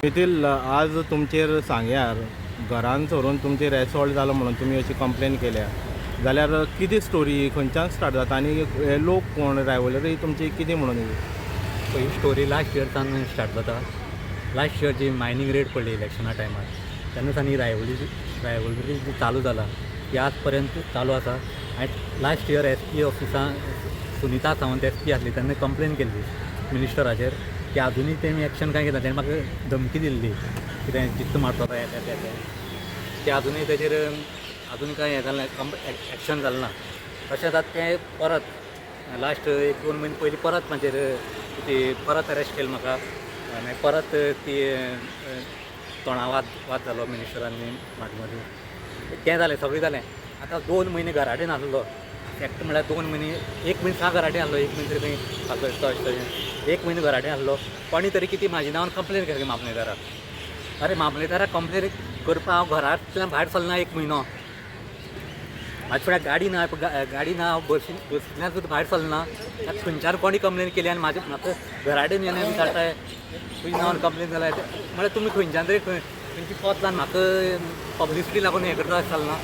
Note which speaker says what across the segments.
Speaker 1: मिथील, आज तुमचेर सांग्यार घरान सरून तुमचेर एसॉल्ट जालो म्हणून तुमी अशी कंप्लेन केल्या जाल्यार कितें स्टोरी खंयच्यान स्टार्ट जाता आनी हे लोक कोण, रायवलरी तुमची कितें म्हणून ही?
Speaker 2: सो ही स्टोरी लास्ट इयरसान स्टार्ट जाता. लास्ट इयर जी मायनींग रेड पडली इलेक्शना टायमार, तेन्ना सावन ही रायवलरी जी चालू जाला ती आज पर्यंत चालू आसा. आनी लास्ट इयर एस पी ऑफिसान सुनिता सावंत एस पी आसली तेन्ना कंप्लेन केल्ली मिनिस्टराचेर की आजुनूय तेमी एक्शन कांय घेतना. तेणें म्हाका धमकी दिल्ली, कितें जित्त मारतलो, हें तें तें तें. ते आजुनूय तेजेर आजून कांय हें जालें ना, एक्शन जालें ना. तशेंच आतां तें परत लास्ट एक 2 म्हयने पयलीं परत म्हाजेर ती परत अरेस्ट केली म्हाका आनी परत ती तोंडा वाद वाद जालो मिनिस्टरांनी म्हाजे मदीं. तें जालें, सगळें जालें. आतां 2 म्हयने घरा कडेन आसलो. फॅक्ट म्हळ्यार 2 म्हयने, 1 म्हयनो सां घरा कडेन आसलो, 1 म्हयनो तरी खंय अशें तशें 1 म्हयनो घरा कडेन आसलो. कोणी तरी कितें म्हाज्या नांवान कंप्लेन केली मामलेदाराक. अरे मामलेदाराक कंप्लेन करपाक हांव घरांतल्यान भायर सरना 1 म्हयनो. म्हाज्या फुड्याक गाडी ना, गाडी ना, हांव बसींतल्यान सुद्दां भायर सरना. आतां खंयच्यान कोणी कंप्लेन केली आनी म्हाजे म्हाका घरा कडेन येवन विचारताय तुज्या नांवान कंप्लेन जाल्या. म्हळ्यार तुमी खंयच्यान तरी खंय खंयची पोतलान म्हाका पब्लिसिटी लागून हें करता अशें जालें ना.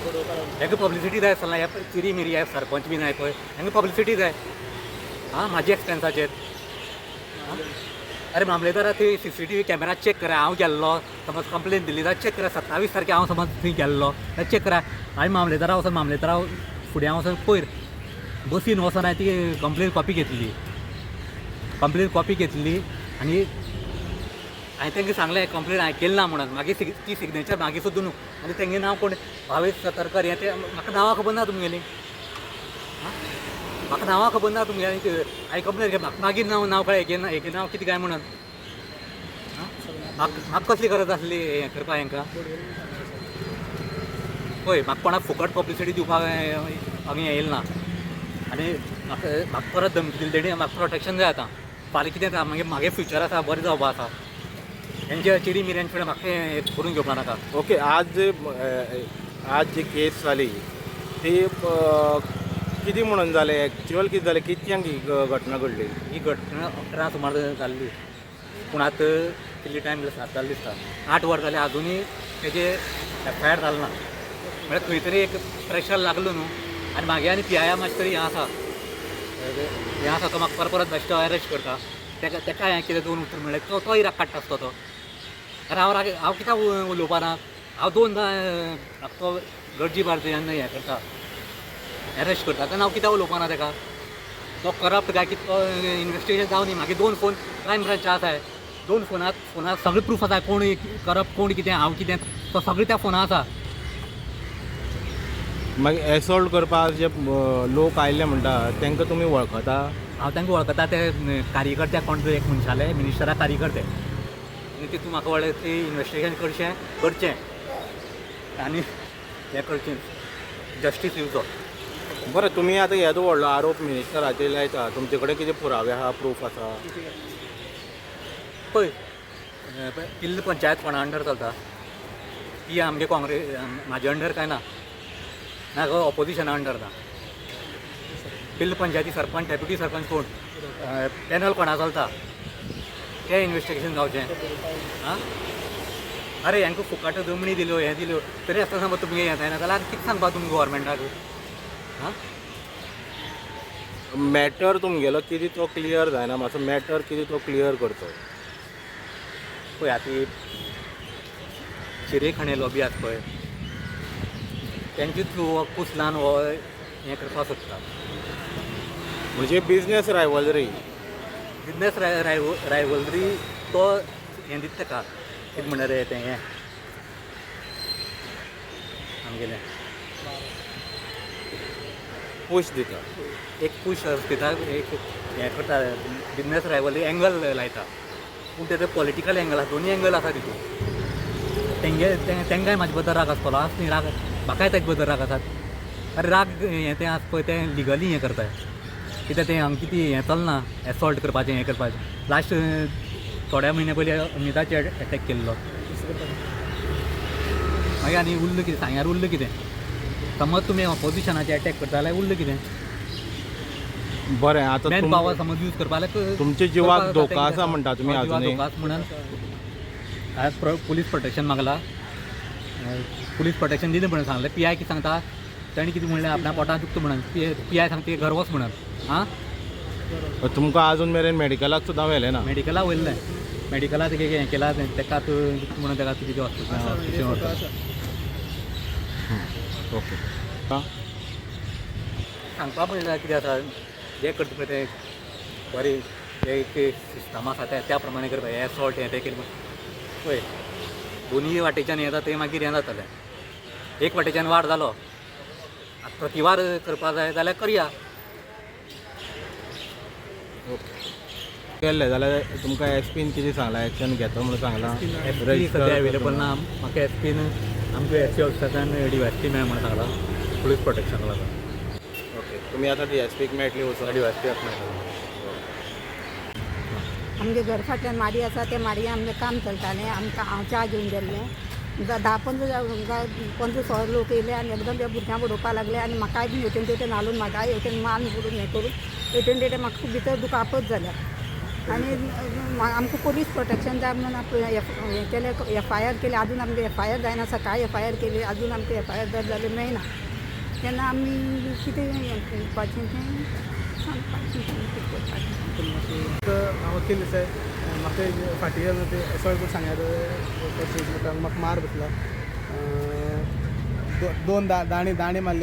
Speaker 2: हेका पब्लिसिटी जाय आसतना, हे चिरी मिरी हे सरपंच बीन आहाय पळय, हेंका पब्लिसिटी जाय आं म्हाज्या एक्सपेन्साचेर. अरे मामलेदारा थंय सीसीटीव्ही कॅमेरा चॅक करा. हांव गेल्लो समज कंप्लेन दिली जाल्यार चॅक करा. 27 तारखे हांव समज थंय गेल्लो जाल्यार चॅक करा. हांवें मामलेदारा वचोन, मामलेदारा फुडें हांव वचोन पयर बसीन वचोन हांवें ती कंप्लेन कॉपी घेतली. कंप्लेन कॉपी घेतली आनी हांवें तांकां सांगलें कंप्लेन हांवें केली ना म्हणून. मागीर ती सिग्नेचर मागीर सुद्दां न्हू. आनी तेंगे नांव कोण भावेश सतरकर हें तें म्हाका नांवां खबर ना तुमगेलीं. म्हाका नांवां खबर ना तुमगेलीं. हांवें कंप्लेन केली म्हाका मागीर नांव नांव कळ्ळें हेगे हेगे नांव कितें काय म्हणून. म्हाका म्हाका कसली गरज आसली हें करपाक हेंकां? पळय म्हाका कोणाक फुकट पब्लिसिटी दिवपाक हांगा हें येयलें ना. आनी म्हाका म्हाका परत धमकी दिली तेणी. म्हाका प्रोटेक्शन जाय आतां. फाल्यां कितें जाता मागीर म्हागे फ्युचर आसा, बरें जावपा आसा. हेंच्या चिरी मिऱ्यांच्या फुडें म्हाका हें करून घेवपा नाका.
Speaker 1: ओके, आज जी केस जाली ती कितें म्हणून जालें, एक्चुअल कितें जालें, कितक्यांक ही घटना घडली?
Speaker 2: ही घटना 11 सुमार जाल्ली, पूण आतां कितली टायम 7 जालें दिसता, 8 वरां जालीं आजुनूय तेजे एफ I R जालें ना. म्हळ्यार खंय तरी एक प्रेशर लागलो न्हू. आनी मागीर आनी पी I R मातशें तरी हें आसा, हें आसा, तो म्हाका परत परत बेश्टो अरेस्ट करता. तेका तेका हांवें कितें 2 उतर म्हणलें तो तोय राग काडटा आसतो तो. आरे हांव राग हांव कित्याक उलोवपा ना? हांव 2दां तो गरजी बार हें करता, अरेस्ट करता तेन्ना हांव कित्याक उलोवपा ना तेका? तो करप्ट काय कितें तो इनवेस्टिगेशन जावं न्ही. मागीर 2 फोन क्रायम ब्रांच आसाय, 2 फोनार फोनार सगळें प्रूफ आसा, कोण करप्ट कोण कितें हांव कितें तो सगळें त्या फोनार आसा.
Speaker 1: मागीर एसॉल्ट करपाक जे लोक आयिल्ले म्हणटा तांकां तुमी वळखता?
Speaker 2: हांव तांकां वळखता. ते कार्यकर्ते कोण तरी एक मनशाले मिनिस्टरा कार्यकर्ते आनी तितून म्हाका कळ्ळें ती इनवेस्टिगेशन करचें करचें आनी हें करचें, जस्टीस दिवचो.
Speaker 1: बरें, तुमी आतां येदो व्हडलो आरोप मिनिस्टराचेर लायता, तुमचे कडेन कितें पुरावे आहा, प्रूफ आसा?
Speaker 2: पळय किल्ल पंचायत कोणा अंडर चलता ती आमगे काँग्रेस, म्हाजे अंडर काय ना, ना गो ऑपोजिशना अंडर ना. किल्ल पंचायती सरपंच, डेप्युटी सरपंच कोण, पॅनल कोणा चलता तें इनवेस्टिगेशन जावचें. आं अरे हांकां फुकट जमणी दिल्यो, हें दिल्यो, तरी आसतना समज तुमगें हें जायना जाल्यार कितें सांगपा तुमी गव्हर्मेंटाक? आं
Speaker 1: मॅटर तुमगेलो कितें तो क्लियर जायना, मातसो मॅटर कितें तो क्लियर करचो.
Speaker 2: पळय आतां चिरे खणे लॉबी आसा पळय, तेंचे थ्रू हो कुसलान हो हें करपाक सोदता.
Speaker 1: म्हणजे बिजनेस रायवलरी.
Speaker 2: बिजनेस रायवलरी तो हें दिता तेका, कितें म्हणटा रे तें हें आमगेलें
Speaker 1: पूश दिता,
Speaker 2: एक पूश दिता, एक हें करता, बिजनेस रायवलरी एंगल लायता. पूण तेजो पॉलिटिकल एंगल आसा, दोनूय एंगल आसा तितून. तेंगे तेंकांय म्हाजे बद्दल राग आसतलो, आस न्ही राग, म्हाकाय तेजे बद्दल राग आसात. अरे राग हें तें आसा पळय तें लिगली हें करता, कित्याक तें हांगा कितें हें चलना, एसॉल्ट करपाचें हें करपाचें. लास्ट थोड्या म्हयन्या पयलीं अमिताचेर एटॅक केल्लो. मागीर आनी उरलें कितें सांग्यार, उरलें कितें? समज तुमी ऑपोजिशनाचेर एटॅक करता जाल्यार उरलें कितें?
Speaker 1: बरें, आतां
Speaker 2: मॅन पावर समज यूज करपा जाल्यार
Speaker 1: तुमच्या जिवाक धोका आसा म्हणटा तुमी
Speaker 2: जिवाक
Speaker 1: आजुनूय?
Speaker 2: धोका आसा म्हणून. हांवें पुलीस प्रोटेक्शन मागला. पुलीस प्रोटेक्शन दिना म्हणून सांगलें. पी I कितें सांगता, ताणें कितें म्हणलें, आपणा पोटांत दुखता म्हणून. पी I सांगता घर वच म्हणून. आं,
Speaker 1: तुमकां अजून मेरेन मेडिकलाक सुद्दां व्हेलें ना?
Speaker 2: मेडिकला वयलें, मेडिकला तेगे हें केलां, तेका दुखता म्हणून तेका तुजें हॉस्पिटल व्हरता.
Speaker 1: ओके. आं,
Speaker 2: सांगपा म्हणल्यार कितें आसा, जें करता पळय तें बरें, जें एक सिस्टम आसा त्या त्या प्रमाणे करपा. हें सॉल्ट हें तें केलें पळय, दोनूय वाटेच्यान हें जाता, तें मागीर हें जातलें. एक वाटेच्यान वार जालो, आतां प्रतिवार करपा जाय जाल्यार करया.
Speaker 1: केल्लें जाल्यार तुमकां एस पीन कितें सांगलां, एक्शन घेता म्हणून सांगलां?
Speaker 2: एस पी सद्या अवेलेबल ना. म्हाका एस पीन आमच्या एस पी ऑफिसाच्यान डी वाय एस पी मेळ म्हणून सांगलां पुलीस प्रोटेक्शनाक लागून.
Speaker 1: ओके, तुमी आतां डी एस पीक मेळटली वचून?
Speaker 2: डी वाय एस पी मेळटलो.
Speaker 3: आमगे घर फाटल्यान माडी आसा, त्या माडये आमगें काम चलतालें. आमकां हांव च्या घेवन गेल्लें. 10-15 15-16 लोक येयले आनी एकदम त्या भुरग्यांक बडोवपाक लागले आनी म्हाकाय बी हेवटेन तेवटेन हालून म्हाकाय हेवटेन मान बुडून हें करून हेवटेन तेवटेन म्हाका खूब भितर दुखापत जाल्या. आनी आमकां पोलीस प्रोटेक्शन जाय म्हणून हें केलें, एफ I R केली. आजून आमकां एफ I R जायना. सकाळीं एफ I R केली, आजून आमकां एफ I R जाल्लें मेळना. तेन्ना आमी कितें हें करपाचें तें सांगपाचें, कितें करपाचें.
Speaker 4: हांव वकील देसाय. म्हाका फाटीं जेन्ना ते असॉल्ट करून सांग्यार म्हाका मार बसला, दोन दाणे दाणे मारले.